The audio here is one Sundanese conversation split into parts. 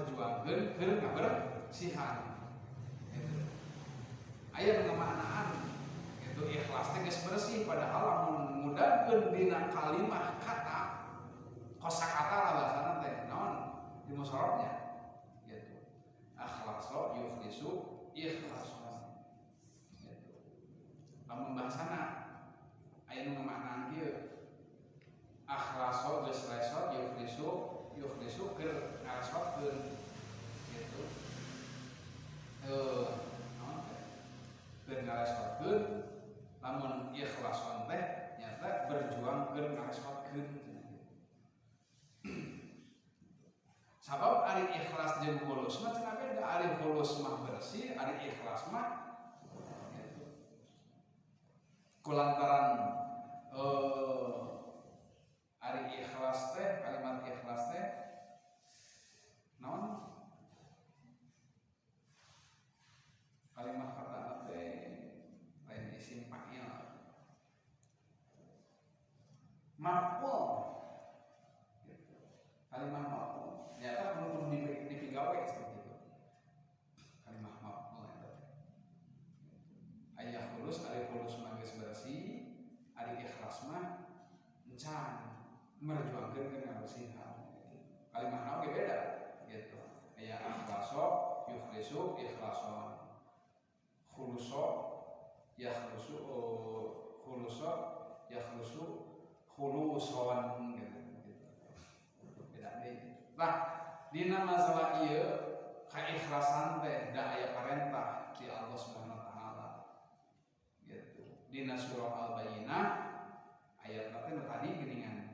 Merjuangkeun keur ngabersihan. Gitu. Aya nu ngamaknaan itu ikhlas teh geus bersih, padahal lamun ngudankeun dina kalimah kata, kosakata lah bahasana teh naon di musorobnya gitu. Akhlaso yukhlisu ikhlason gitu. Lamun bahasana aya nu ngamaknaan kieu, akhlaso geus resot, yukhlisu yukhlisu keur ngaresotkeun gitu. Naon teh keur ngaresotkeun, lamun ikhlason teh nyata berjuang keur ngaresotkeun. Sabab ari ikhlas jeung khulus mah cenah beda. Ari khulus mah bersih, ari ikhlas mah gitu. Kulantaran ari ikhlas teh, kalimat ikhlas teh naon, kalimat kata teh lain isim fa'il, maf'ul gitu. Kalimat maf'ul nyata kudu dipigawe seperti itu. Kalimat maf'ul eta teh aya khulus. Ari khulus mah geus bersih, ari ikhlas mah encan merjuangkeun keur ngabersihan. Kalimat naon ge beda gitu. Aya akhlaso yukhlisu ikhlason, khuluso yakhlusu, khuluso yakhlusu khuluson gitu, gitu. Beda deui. Nah, dina masalah ieu kaikhlasan teh da aya parentah di Allah Subhanahu wa taala gitu. Dina surah Al-Bayyinah ayat teh nu tadi geuningan,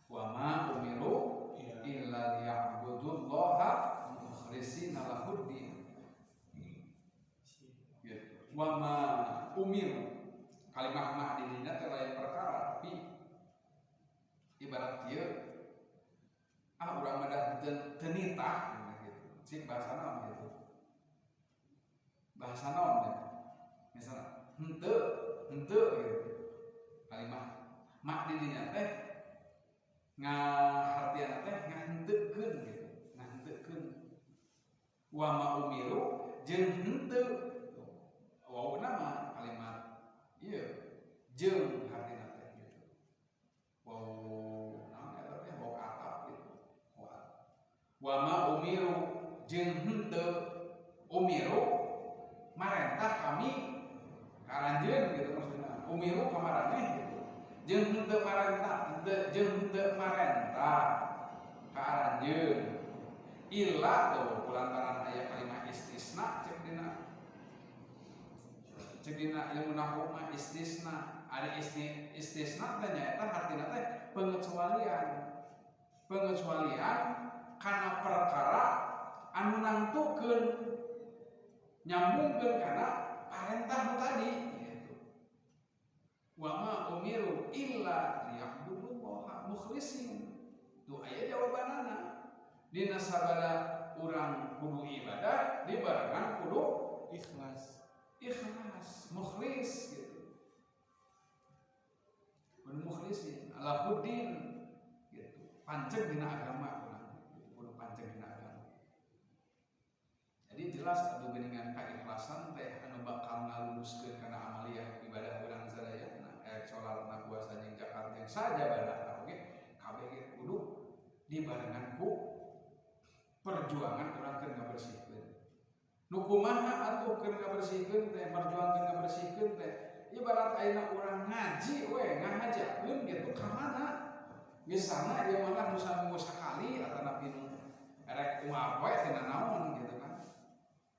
wa ma umiru illa liya'budullaha mukhlishina lahuddin gitu. Wa ma umiru, kalimah ma di dina teh lain perkara, tapi ibarat kieu, ah urang mah dah teu nitah gitu. Cik bahasa naon gitu, bahasa naon ya, misalnya henteu henteu gitu. Kalimah mak di dinya teh ngahartian teh ngahenteukeun gitu, ngahenteukeun. Wa ma umiru jeung henteu, wau nama kalimat ieu jeung hartina teh gitu. Wau naon eta teh, wau atap gitu. Wa ma umiru jeung henteu, umiru marentah kami ka aranjeun gitu, maksudna umiru ka maraneh gitu, jeung henteu marentah, henteu jeung henteu marentah ka aranjeun illa tuh kulantaran aya kalimat istisna. Cek dina ilmu nahwu mah istisna, ada istisna teh nyaeta hartina teh pengecualian, pengecualian kana perkara anu nangtukeun, nyambungkeun kana parentah nu tadi gitu. Wa ma umiru illa liya'budullaha mukhlisin. Tuh aya jawabanana. Dina sabada urang kudu ibadah dibarengan kudu ikhlas. Ikhlas, mukhlis gitu. Kudu mukhlisin lahuddin gitu. Panceg dina agama urang gitu. Kudu panceg dina agama. Jadi jelas atuh geuningan kaikhlasan teh anu bakal ngaluluskeun kana amaliyah ibadah urang sadayana, salatna, puasa jeung zakat jeung sajabana oge kabeh ge kudu dibarengan ku perjuangan urang keur ngabersihkeun. Nu kumaha atuh keur ngabersihkeun teh, perjuangkeun ngabersihkeun teh? Ibarat ayeuna urang ngaji we, ngahajakeun gitu ka mana? Misalna ieu mah nu saminggu sakali atanapi nu erek unggal poe tina naon gitu kan.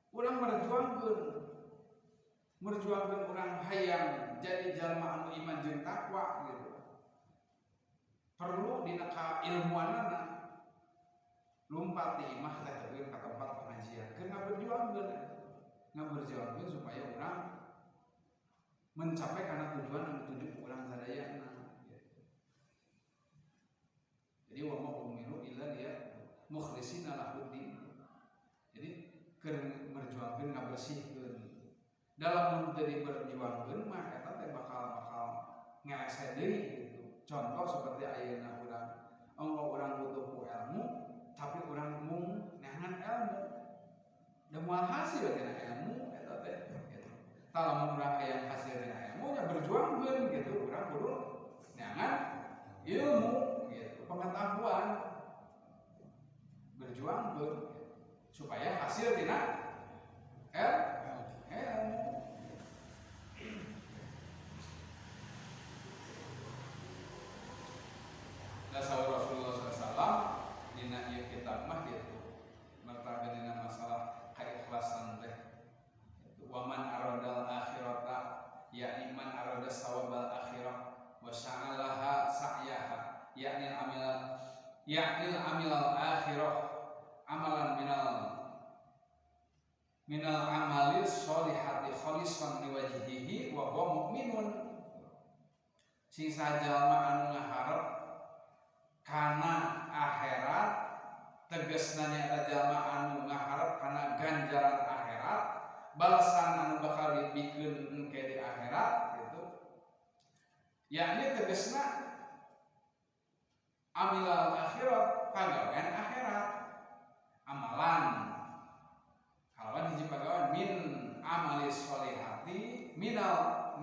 Urang merjuangkeun, merjuangkeun urang hayang jadi jalma anu iman jeung takwa gitu. Perlu dina kailmuanana lumpat di imah teh teukeun ka tempat pengajian keur ngaberjuangkeun, ngaberjuangkeun supaya urang mencapai kana tujuan anu tuju urang sadayana gitu. Jadi wa ma umiru illa liya mukhlishina lahuddin. Jadi keur merjuangkeun ngabersihkeun. Dalam mun teu diperjuangkeun mah eta teh bakal bakal ngelese deui gitu. Contoh seperti ayeuna urang, ongko urang butuh ku ilmu, tapi urang mung neangan ilmu. Tah lamun urang hayang hasil dina ilmu nya berjuangkeun gitu, urang kudu neangan ilmu gitu, pengetahuan, berjuangkeun gitu, supaya hasil dina ilmu. Da saur Rasulullah SAW dina ieu kitab mah gitu, mertakeun dina masalah kaikhlasan teh. Wa man aradal akhirata yakni man arada sawabal akhirah wa sa'alaha sa'yaha yakni amilal akhirah amalan minal amali sholihati khalisan liwajhihi wa huwa mu'minun. Sing sajalma anu ngaharep kana akhirat, tegasna nyaeta jalma anu ngaharep kana ganjaran akhirat, balasan anu bakal dibikeun engke di akhirat gitu. Yakni tegasna amilal akhirat, pagawean akhirat, amalan kalawan hiji pagawean min amali sholihati minal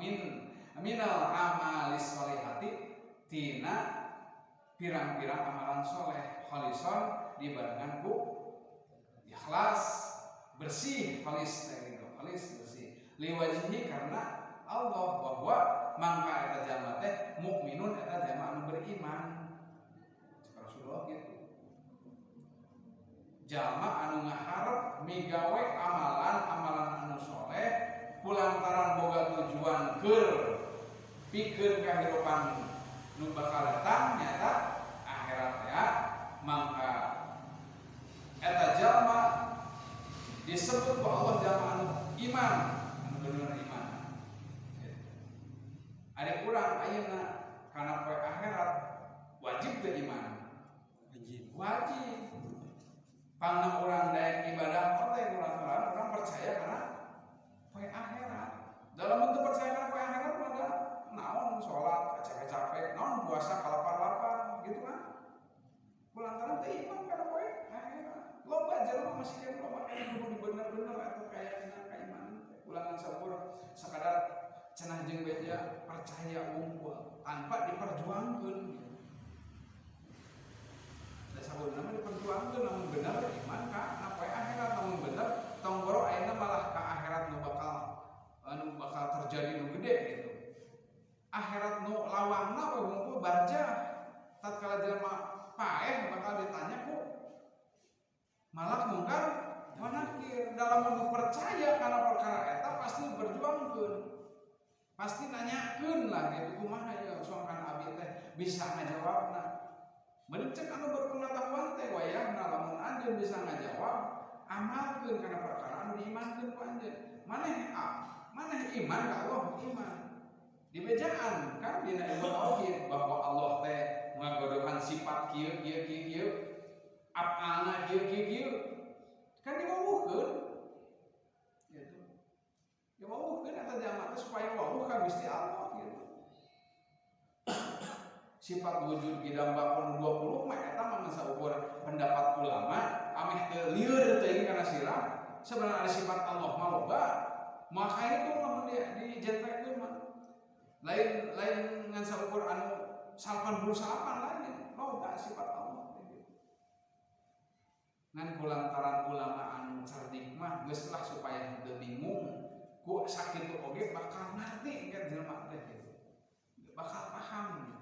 amali sholihati tina pirang-pirang amalan soleh kholison dibarengan ku ikhlas, bersih, kholis gitu, kholis bersih liwajihi karena Allah, bahwa mangka eta jalma teh mukminun, eta jalma anu beriman. Rasulullah gitu, jalma anu ngaharep migawe amalan-amalan anu soleh kulantaran boga tujuan keur pikeun kahirupan nu bakal datang nyata akhirat ya, mangka eta jalma disebut ku Allah jalma anu iman, anu bener iman. Ada kurang ayeuna kana poe akhirat wajib teu iman? Wajib. Wajib. Pangna urang daek ibadah teh urang percaya kana poe akhirat. Dalam bentuk percaya kana poe akhirat mah naon salat capek-capek, naon puasa kalapar-lapar gitu kan. Kulantaran teu iman kana poe akhirat. Loba jelema masih keneh loba keneh kudu bener-bener atuh kayakna kaimanan teh. Ulangan sakur sakadar cenah jeung beja percaya wungkul tanpa diperjuangkeun gitu. Da sakurna mah diperjuangkeun lamun bener iman ka na poe akhirat, lamun bener tong boro ayeuna malah ka akhirat nu bakal terjadi nu gede gitu. Akhirat nu lawangna we wungkul barjah tatkala jelema paeh bakal ditanya ku malak mungkar wa nakir. Dalam nu percaya kana perkara eta pasti berjuangkeun, pasti nanyakeun lah gitu, kumaha ya songkan abi teh bisa ngajawabna. Mending cek anu berpengetahuan teh wayahna lamun anjeun bisa ngajawab, amalkeun kana perkara anu diimankeun ku anjeun. Maneh maneh iman ka Allah, iman. Dibejaan kan dina ilmu tauhid bahwa Allah teh ngagodohan sifat kieu kieu kieu kieu, afalna kieu kieu kieu. Kan diwawuhkeun gitu. Diwawuhkeun eta jalma teh supaya wawuh ka Gusti Allah gitu. Sifat wujud kidam bakon 20 mah eta mah saukur pendapat ulama ameh teu lieur teuing kana sirah. Sebenarnya ada sifat Allah mah loba, maka itu lamun dijentrekeun mah lain lain ngan saukur anu 88 lain, loba sifat Allah gitu. Ngan kulantaran ulama anu cerdik mah geus lah supaya henteu bingung ku sakitu oge bakal ngarti kan jelema teh gitu, bakal paham gitu.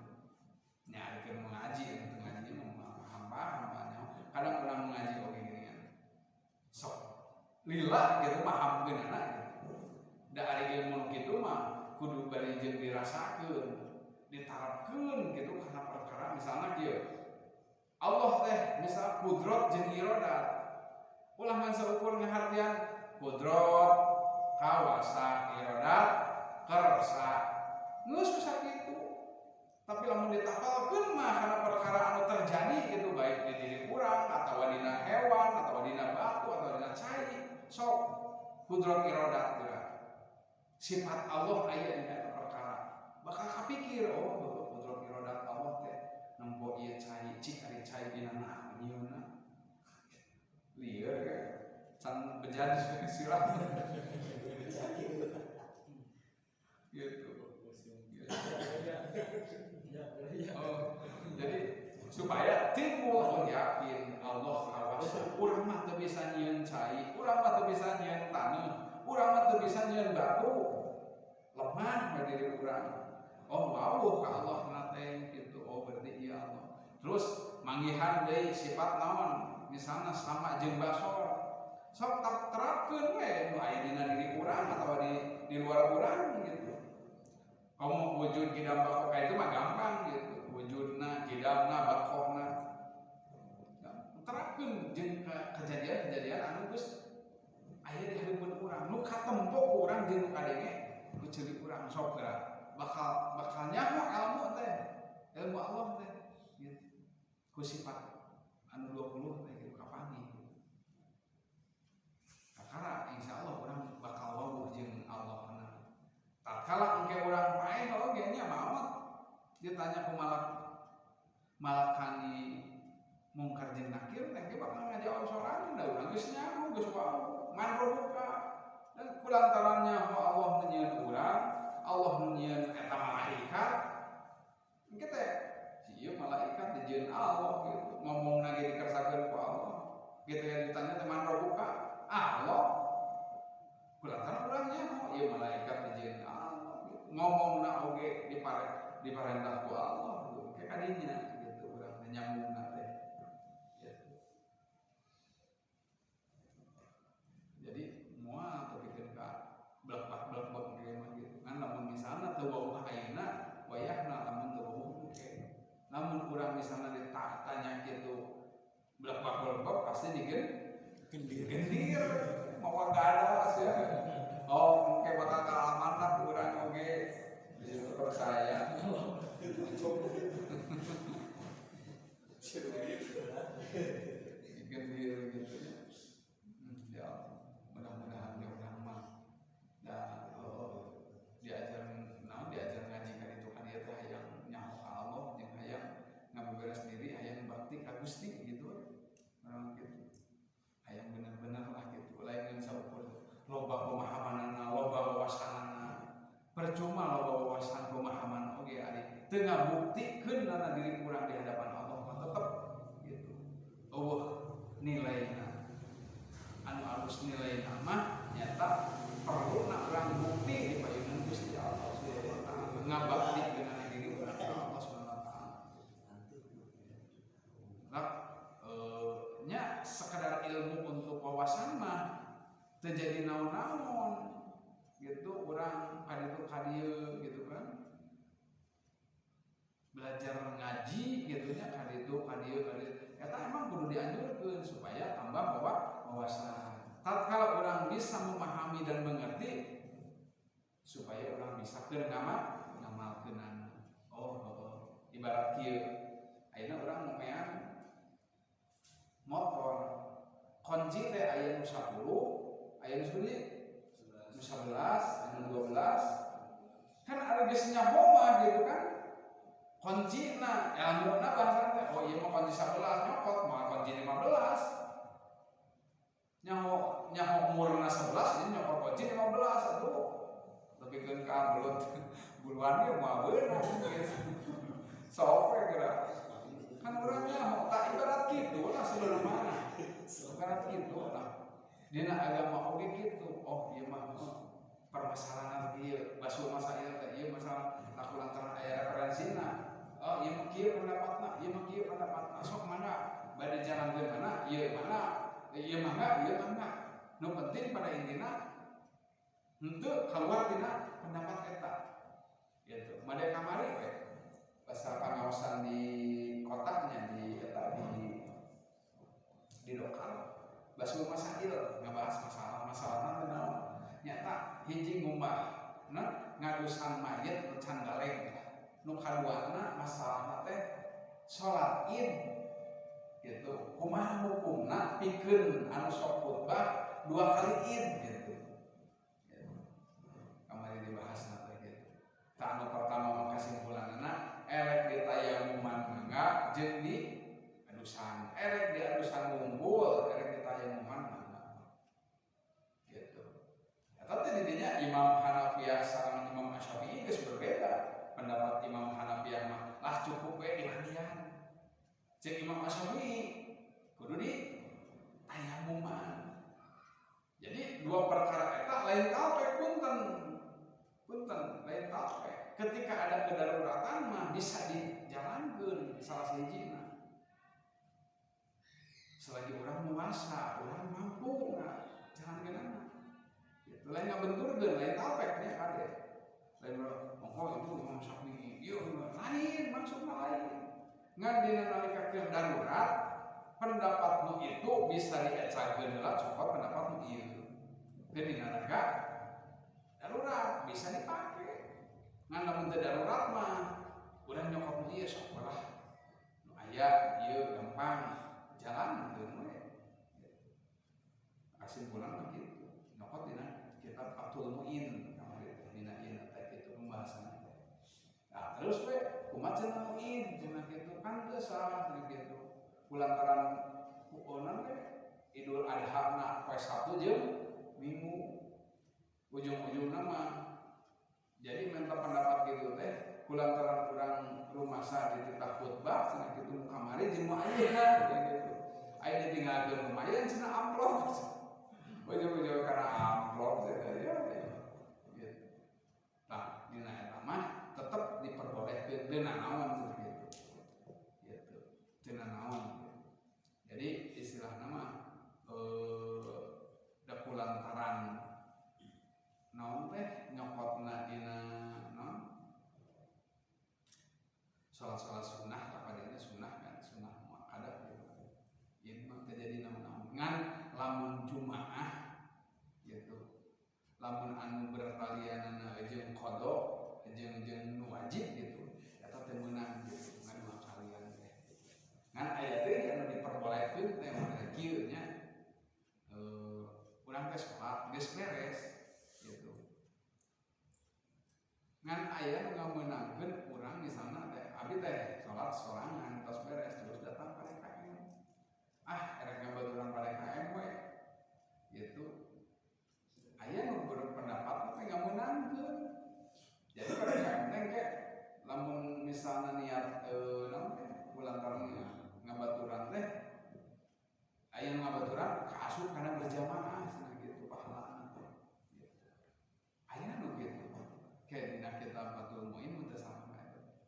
Nya ari keur mengaji teu ngaji mah paham-paham banyak. Kadang urang mengaji oge gini kan sok lila gitu pahamkeunana gitu. Da ari ilmu kitu mah kudu bari jeung dirasakeun, ditarapkeun gitu kana perkara misalna kieu. Allah teh misal kudrot jeung irodat. Ulah ngan saukur ngahartian kudrot, kawasa, irodat, kersa. Geus sakitu. Tapi lamun ditapalkeun mah kana perkara anu terjadi gitu, baik di diri urang atawa dina hewan atawa dina batu atawa dina cai, sok kudrot irodat geura. Sifat Allah aya dina eta perkara. Bakal kapikir, oh kudrot irodat Allah teh nempo ieu cai, cik ari cai dina naon nyieunna. Lieur kan can bejana sirah. Gitu. Oh, jadi supaya timbul yakin Allah kawasa. Urang mah teu bisa nyieun cai, urang mah teu bisa nyieun taneuh, urang mah teu bisa nyieun batu. Lemah we diri urang. Oh, wawuh ka Allah na teh gitu. Oh, berarti iya Allah. Terus manggihan deui sifat naon? Misalnya sama jeung basor. Sok terapkeun we nu aya dina diri urang atau di luar urang gitu. Kamu wujud kidam bako kayak itu mah gampang gitu. Wujudna, kidamna, bakona. Terapkeun jeung kejadian-kejadian anu geus aya di hareupeun urang. Nu katempo ku urang jeung nu kadenge ku ceuli urang sok geura. Bakal bakal nyaho ilmu teh. Ilmu Allah teh gitu. Ku sifat anu 20 teh gitu kapanggih. Kakara insyaallah urang bakal wawuh jeung Allah na. Tatkala engke urang paeh oge nya maot ditanya ku malak malakani mungkar jeung nakir teh ge bakal ngajawab sorangan da urang geus nyaho geus wawuh man rabbuka. Dan kulantaran nyaho Allah nu nyieun urang, Allah nu nyieun eta malaikat. Engke teh si ieu malaikat dijieun Allah gitu. Ngomongna ge dikersakeun ku Allah. Gitu ya ditanya teh man rabbuka? Allah. Kulantaran urang nyaho ieu malaikat dijieun Allah gitu. Ngomongna oge diparentah ku Allah gitu. Kayak kadinya gitu urang teh nyambungna teh. Gitu. Jadi moal tepikeun ka blek-blek ge mah gitu. Ngan lamun misalna teu wawuh ayeuna wayahna lamun teu wawuh engke. Lamun urang misalna ditanya kitu blek-blek pasti digen Gendir. Gendir mau gada sia. Oh, engke bakal kaalaman lah urang oge bisa percaya. Gendir gitu ya. Ya mudah-mudahan di urang mah da diajar naon diajar ngaji ka ditu ka dieu teh hayang nyaho ka Allah jeung hayang ngabeberes diri hayang bakti ka Gusti gitu. Urang gitu. Hayang bener-bener lah gitu. Lain ngan saukur loba pemahamanana, loba wawasanana. Percuma loba wawasan pemahaman oge ari teu ngabuktikeun dina diri urang di hadapan Allah mah tetep gitu. Eueuh nilaina. Anu alus nilaina mah nyata perlu na urang bukti di payunan Gusti Allah Subhanahu wa taala. Ngabakti dengan diri urang ka Allah Subhanahu wa taala. Nah, nya sekedar ilmu untuk wawasan mah teu jadi naon-naon gitu urang kaditu kadieu gitu kan belajar ngaji gitu nya kaditu kadieu kadieu eta emang kudu dianjurkeun supaya tambah wawasan. Tatkala orang bisa memahami dan mengerti supaya orang bisa keur ngamalkeunana. Oh, ibarat kieu ayeuna urang ngomean motor kunci teh aya nu 10 aya nu 10 nu 11 aya nu 12 kan ada geus nyaho mah gitu kan kuncina ilmuna bahasa teh oh ieu mah kunci 11 nyokot mah kunci 15 nyaho nyaho umurna 11 ini nyokot kunci 15 atuh lebihkeun ka belut buluan ge moal beunang gitu sok we geura kan urang nyaho tak ibarat kitu lah seluruh mana ibarat kitu lah dina agama oge kitu oh ieu mah permasalahan ieu basul masail teh ieu masalah laku lantaran aya referensina oh ieu mah kieu pendapatna ieu mah kieu pendapatna sok mangga bade jalan ge mana ieu mana ieu mangga ieu mangga nu penting pada intina henteu keluar tina pendapat eta gitu made kamari we pasal pangaosan di kotanya di eta di dokar basul masail ngabahas masalah masalah naon nyata hiji ngumbah nah ngadusan mayat nu can galeng nu kaduana masalahna teh salat Id gitu kumaha hukumna pikeun anu sok khutbah dua kali Id gitu. Kamari dibahas teh gitu. Tah anu pertama mah kesimpulanna erek ditayamuman mangga jeung di adusan erek di adusan ngumpul erek ditayamuman mangga gitu. Eta teh didinya Imam Hanafiyah sareng Imam Syafi'i dua perkara eta lain talpe punten. Punten, lain talpe. Ketika ada kedaruratan mah bisa dijalankeun salah sahijina. Selagi orang muasa, orang mampu nggak jalankeun. Gitu. Lain ngabenturkeun, lain talpek nya kade. Lain ongko itu Imam Syafi'i, ieu lain maksudna lain. Ngan dina nalika keur darurat, pendapat nu itu bisa diecakeun heula cokot pendapat nu ieu. Jadi dina nalika darurat bisa dipake. Ngan lamun teu darurat mah urang nyokot nu ieu sok lah. Nu aya ieu gampang jalankeun we. Kesimpulan mah gitu. Nyokot dina kitab Fathul Muin kamari teh dina ieu teh kitu pembahasan teh. Nah, terus we kumaha cenah Muin cenah kitu kan teu salah cenah kitu. Kulantaran kuonan we Idul Adha na poe Sabtu jeung Minggu. Ujung-ujungna mah jadi minta pendapat gitu teh kulantaran urang rumasa dititah khutbah cenah kitu nu kamari jeung nu ayeuna gitu. Aya ditinggalkeun lumayan cenah amplop. Ujung-ujung karena amplop cenah ya. Gitu. Nah, dina eta mah tetep diperbolehkeun teu nanaon cenah gitu. Gitu. Teu nanaon. Jadi istilahna mah da kulantaran naon teh nyokotna dina naon salat-salat sunnah kapadana sunnah kan sunnah muakkadah gitu. Ieu mah teu jadi naon-naon. Ngan lamun jumaah gitu. Lamun anu bertalianana jeung qada jeung jeung nu wajib gitu eta teu meunang gitu ngan dua kalian teh. Ngan aya deui anu diperbolehkeun teh mun kieu nya. Urang teh salat geus beres gitu. Ngan aya nu ngameunangkeun urang misalna teh abdi teh salat sorangan tos beres terus datang ka DKM. Ah, erek ngabaturan ka DKM we. Gitu. Aya nu berpendapat teh ngameunangkeun. Jadi ka DKM teh engke lamun misalna niat naon teh kulantaran ngabaturan teh aya nu ngabaturan kaasup kana berjamaah cenah gitu pahalana teh. Gitu. Aya nu kitu. Kayak dina kitab Fathul Muin mun teu salah mah eta.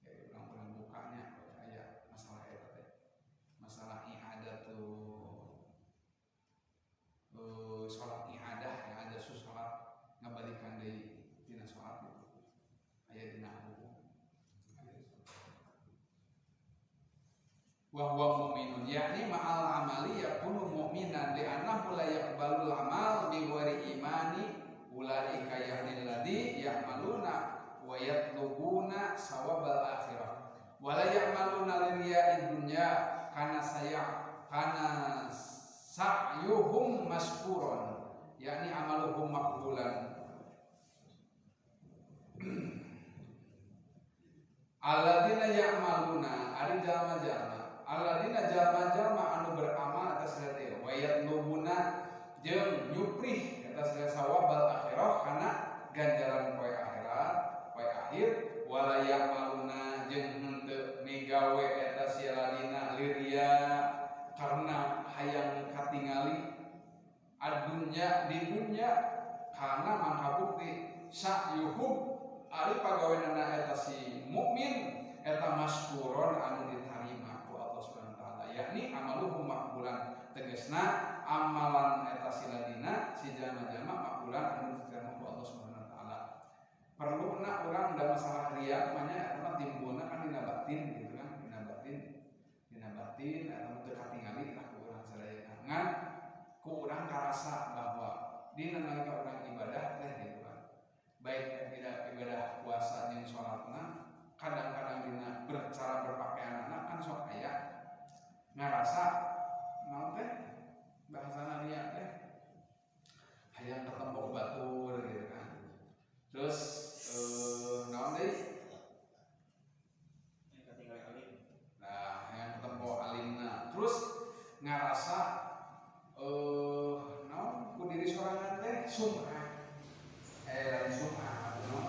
Kayak urang-urang bukanya aya masalah eta teh. Masalah i'adatu salat i'adah, i'adah salat ngabalikan deui tina salat gitu. Aya dina buku. Wa huwa mu'minun yakni ma'al amali yakunu mu'minan li'annahu la yaqbalul amal bi ghairi imani ulaika yakni alladzi ya'maluna wa yatlubuna sawabal akhirah wa la ya'maluna liriya'id dunya kana saya kana sa'yuhum maskuron yakni amaluhum maqbulan. Alladzina ya'maluna ari jalma-jalma alladzina jalma-jalma anu beramal atas teh wa yatlubuna jeung nyuprih atas sawabal akhirah kana ganjaran poe akhirat poe akhir wala ya'maluna jeung henteu migawe eta si ladina liria karena hayang katingali adunya di dunya karena mangka bukti sa'yuhum ari pagaweanana eta si mukmin eta maskuron anu ditarima ku Allah Subhanahu wa taala yakni amaluhum maqbulan tegasna amalan eta si ladina si jalma-jalma maqbulan anu diterima ku Allah Subhanahu wa taala. Perluna urang da masalah riya mah nya eta mah timbulna kan dina batin gitu kan dina batin eta mah teu katingali lah ku urang sadayana ngan ku urang karasa bahwa dina nalika urang ibadah teh gitu kan baik tidak ibadah puasa jeung salatna kadang-kadang dina bercara berpakaian anak kan sok aya ngarasa naon teh bahasana ria teh hayang ketemu batur gitu kan terus naon deui nah hayang ketemu alimna terus ngarasa naon ku diri sorangan teh sum'ah lain sum'ah atau naon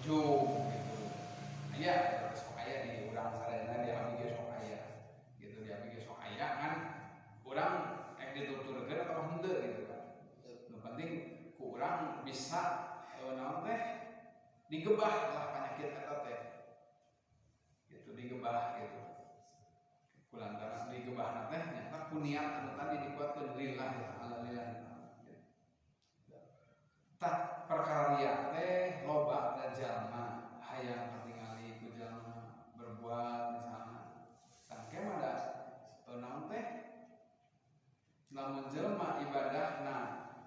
ujung gitu aya sok aya di urang sadayana di abdi ge sok aya gitu di abdi ge sok aya kan urang ek dituturkeun atau henteu gitu kan Penting ku urang bisa naon teh digebah lah penyakit eta teh. Gitu digebah gitu. Kulantaran digebahna teh nyata ku niat anu tadi dikuatkeun lillahi ta'ala lillahi ta'ala. Gitu. Tah perkara riya teh loba da jalma hayang katingali ku jalma berbuat misalna. Tah ke mah da naon teh lamun jelma ibadahna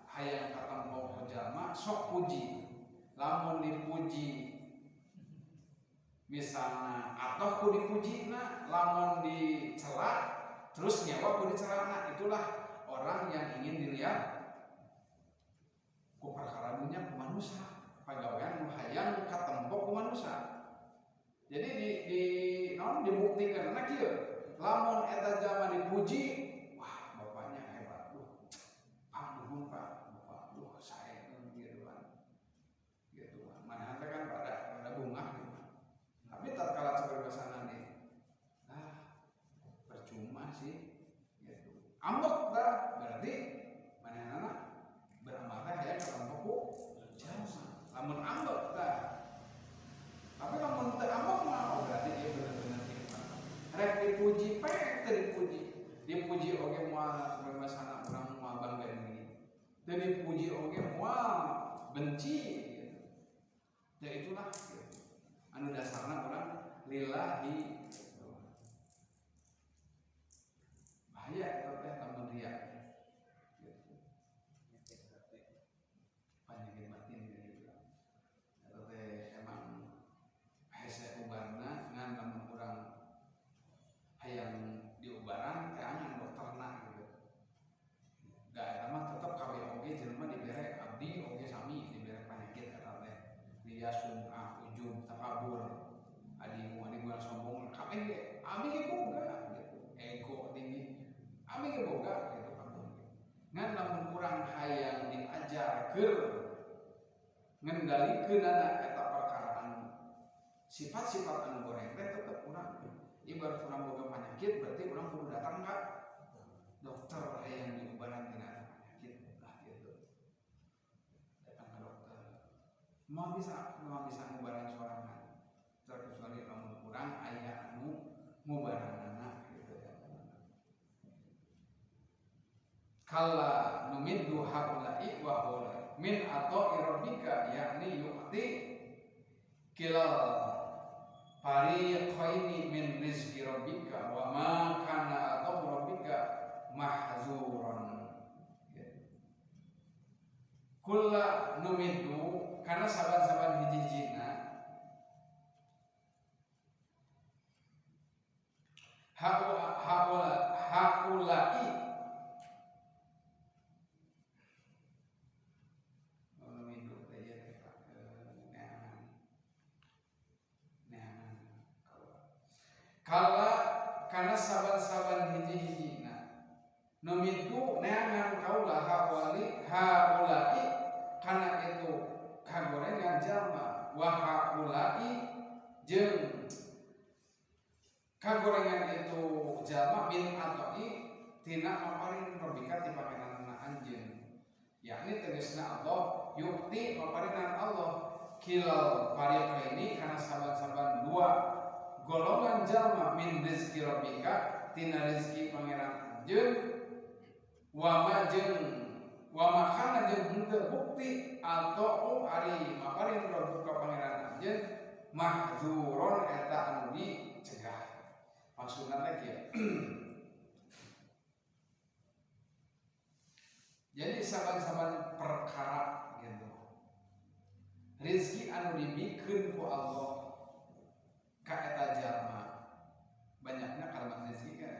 hayang katempo ku jalma sok puji. Lamun dipuji misalna atau ku dipujina lamun dicela terus nyawa ku dicelana, itulah orang yang ingin dilihat ku perkara dunya ku manusia pagawean nu hayang katempo ku manusia. Jadi di naon dibuktikan na kieu lamun eta jalma dipuji, wah bapaknya hebat, duh pak nuhun pak, bapak duh sae gitu kan gitu kan, manahan teh kan pada bunga gitu. Tapi tatkala kebebasan nih ah percuma sih gitu, ambek dah berarti manehna beramal teh hayang katempo ku jalma. Lamun ambek dah, tapi lamun teu ambek mah oh berarti dia bener-bener nikmat. Rek dipuji pe teu dipuji, dipuji oge moal kebebasan urang moal bangga diri, teu dipuji oge moal benci gitu. Ya itulah gitu. Anu dasarna urang lillahi gitu. Bahaya eta teh lamun riya gitu. Penyakit batin gitu. Eta teh emang hese ubarna ngan lamun urang hayang diubaran teh angan dokterna gitu. Da eta mah tetep kabeh oge jelema dibere abdi oge sami dibere penyakit eta teh. Riya sum'ah ujub takabur adimu adi sombong kabeh ge abdi ge boga gitu. Ego tinggi abdi ge boga gitu kabeh. Ngan lamun urang hayang diajar keur ngendalikeunana eta perkara anu sifat-sifat anu goreng teh tetep urang ibarat urang boga penyakit berarti urang kudu datang ka dokter hayang diubaran tina penyakit lah gitu. Datang ke dokter. Mau bisa ngubaran sorangan. Terkecuali lamun urang aya anu ngubaranana gitu ya. Kalla numiddu haula'i wa haula'i min ata'i rabbika yakni yu'ti kilal fariqaini min rizqi rabbika wa ma kana ata'u rabbika mahzuran. Kulla numiddu karena saban-saban hiji-hijina haula'i numiddu teh ieu teh neangan neangan kala karena saban-saban hiji-hijina numiddu neangan kaula haula'i karena itu kagorengan jalma wa haula'i jeung kagorengan itu jalma min atoi tina maparin rabbika ti pangeranna anjeun yakni tegasna Allah yukti maparinan Allah kilal fariqaini kana saban-saban dua golongan jalma min rezeki rabbika tina rezeki pangeran anjeun wa ma jeung wa makana jeung henteu bukti atau ari maparin rabbuka pangeran anjeun mahzuron eta anu dicegah. Maksudna teh kieu. Jadi saban-saban perkara gitu. Rezeki anu dibikeun ku Allah ka eta jalma. Banyaknya kalimat rezeki kan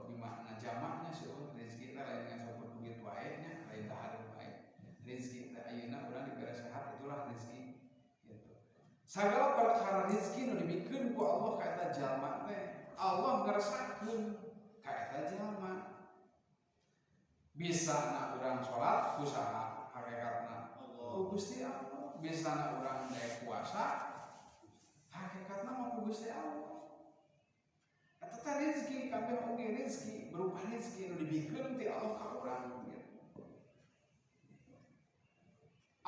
di makna jamaknya seueur rezeki teh lain ngan saukur duit wae nya, lain dahar wae. Rezeki teh ayeuna urang dibere sehat itulah rezeki gitu. Segala perkara rezeki nu dibikeun ku Allah ka eta jalma teh Allah ngeresakeun ka eta jalma. Bisa na urang salat ku saha hakikatna ku Gusti Allah. Bisa na urang daek puasa hakikatna mah ku Gusti Allah. Eta teh rezeki kabeh oge rezeki berupa rezeki nu dibikeun ti Allah ka urang gitu.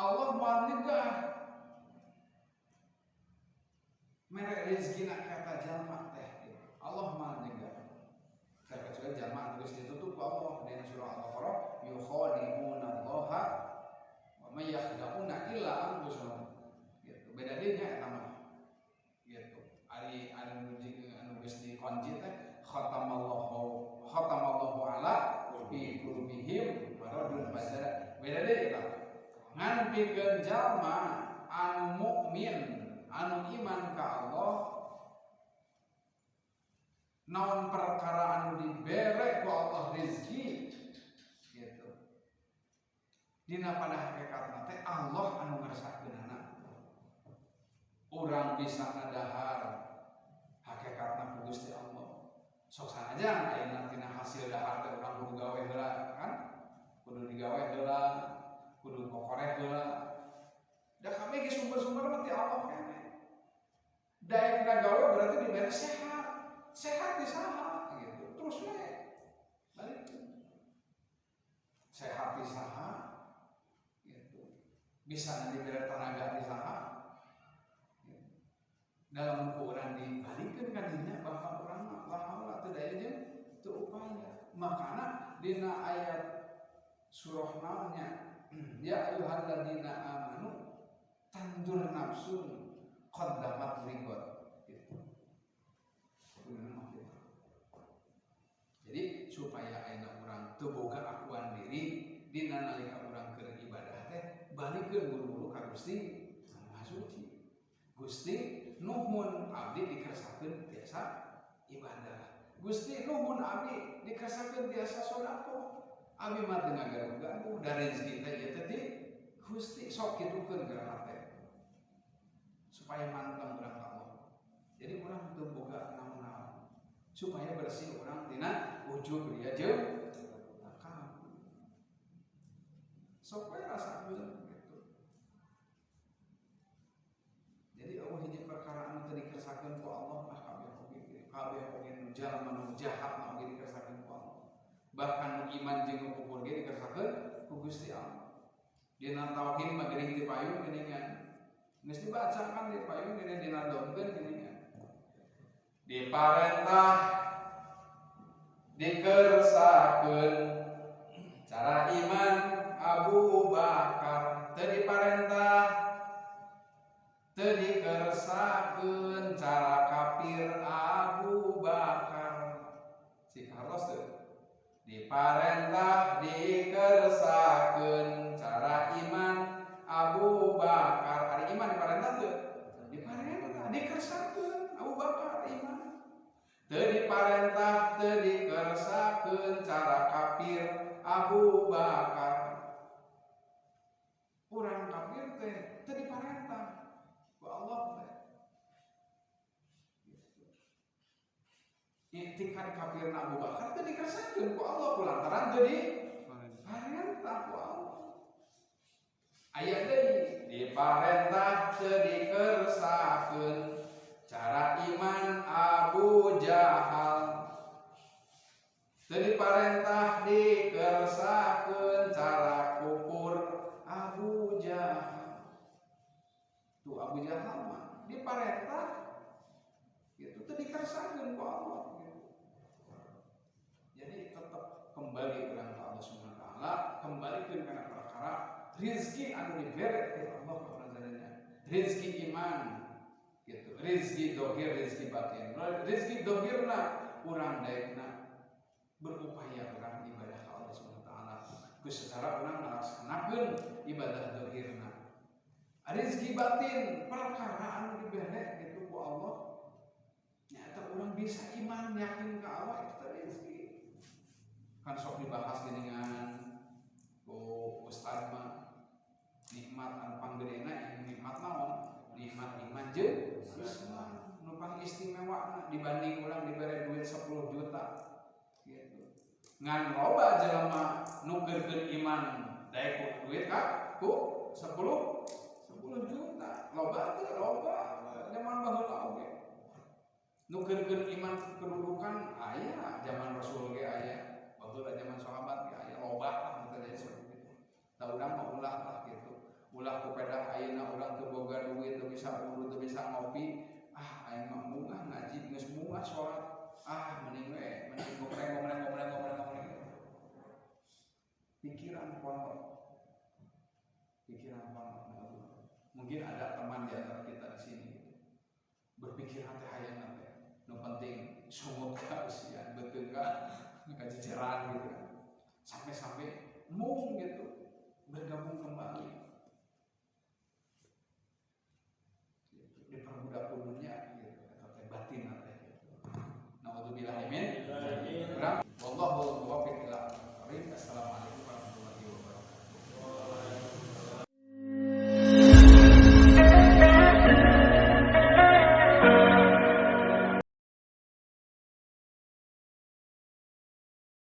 Allah moal nyegah mere rezekina ka jalma teh. Allah moal nyegah. Terkecuali jalma anu geus ditutup ku Allah dina surah Al-Baqarah, yukhadi'una Allaha wa may yakhda'una illa anfusahum. Gitu. Beda deui nya eta mah. Gitu. Ari anu anu geus dikunci teh khatamallahu ala fi qulubihim maradun fasada. Beda deui eta. Ngan pikeun jalma anu mukmin, anu iman ka Allah, naon perkara anu dibere ku Allah rezeki gitu. Dina pada hakikatna teh Allah anu ngersakeunana. Urang bisa ngadahar hakikatna ku Gusti Allah. Sok sanajan ayeuna tina hasil dahar teh urang kudu gawe heula kan? Kudu digawe heula, kudu kokoreh heula. Da kabeh ge sumber-sumber mah ti Allah keneh. Daek gawe berarti dibere sehat. Sehat di saha gitu. Terus we balik. Sehat di saha gitu. Bisa dibere tenaga di saha. Gitu. Dalam ukuran dibalikeun ka dinya bahwa urang mah la haula teu daya jeung teu upaya. Makana dina ayat surah naonnya, ya ayyuhalladzina amanu tandzur nafsun qaddamat lighad gitu. Jadi supaya ayeuna urang teu boga akuan diri dina nalika urang keur ibadah teh balikeun buru-buru ka Gusti Maha Suci. Gusti nuhun abdi dikersakeun tiasa ibadah. Gusti nuhun abdi dikersakeun tiasa sedekah. Abdi mah teu ngagaduh-gaduh da rezeki teh ieu teh ti Gusti, sok kitukeun geura hate. Supaya manteng urang ka Allah. Jadi urang teu boga naon-naon. Supaya bersih urang tina ujub riya jeung takabur. Sok we rasakeun gitu. Jadi Allah hiji perkara anu teu dikersakeun ku Allah lah kabeh oge, kabeh oge nu jalma nu jahat mah oge dikersakeun ku Allah. Bahkan nu iman jeung nu kufur ge dikersakeun ku Gusti Allah. Dina tauhid mah geuning ti payun geuningan. Geus dibaca kan di payun geuning dinadomkeun geuningan. Diparentah dikersakeun cara iman Abu Bakar, teu diparentah teu dikersakeun cara kafir Abu Bakar. Cik hartos teu? Diparentah dikersakeun cara iman Abu Bakar. Ari iman diparentah teu? Diparentah, dikersakeun Abu Bakar iman. Teu diparentah teu dikersakeun cara kafir Abu Bakar. Urang kafir teh teu diparentah ku Allah teh. Gitu. Iktikad kafirna Abu Bakar teu dikersakeun ku Allah kulantaran teu diparentah ku Allah. Aya deui diparentah teu dikersakeun cara iman Abu Jahal. Teu diparentah dikersakeun cara kufur Abu Jahal. Tuh Abu Jahal mah diparentah gitu teu dikersakeun ku Allah gitu. Jadi tetap kembali urang ka Allah Subhanahu wa taala, kembalikeun kana perkara rezeki anu dibere ti Allah ka urang sadaya. Rezeki iman gitu, rezeki dohir, rezeki batin. Rezeki dohirna urang daekna berupaya urang ibadah ka Allah Subhanahu wa taala. Ku secara urang ngalaksanakeun ibadah dohirna. Rezeki batin perkara anu dibere gitu ku Allah. Nyata urang bisa iman yakin ka Allah itu teh rezeki. Kan sok dibahas geuningan ku ustad mah nikmat anu panggedena nikmat naon? Nikmat iman jeung Islam. Nu paling istimewa dibanding urang dibere duit 10 juta gitu. Ngan loba jelema nu keur iman daek ku duit ka ku 10 juta. Loba teu loba zaman baheula oge. Nu keur iman kedudukan aya zaman Rasul ge aya, baheula zaman sahabat ge aya, loba lah teu jadi seperti itu. Da urang mah ulah lah gitu. Ulah Pikiran pondok, pikiran pondok. Mungkin ada teman di antara kita di sini gitu. Berpikiran teh hayang teh nu penting sungut ka usian, betul ka kajejeran gitu kan. Sampai-sampai mung gitu bergabung kembali.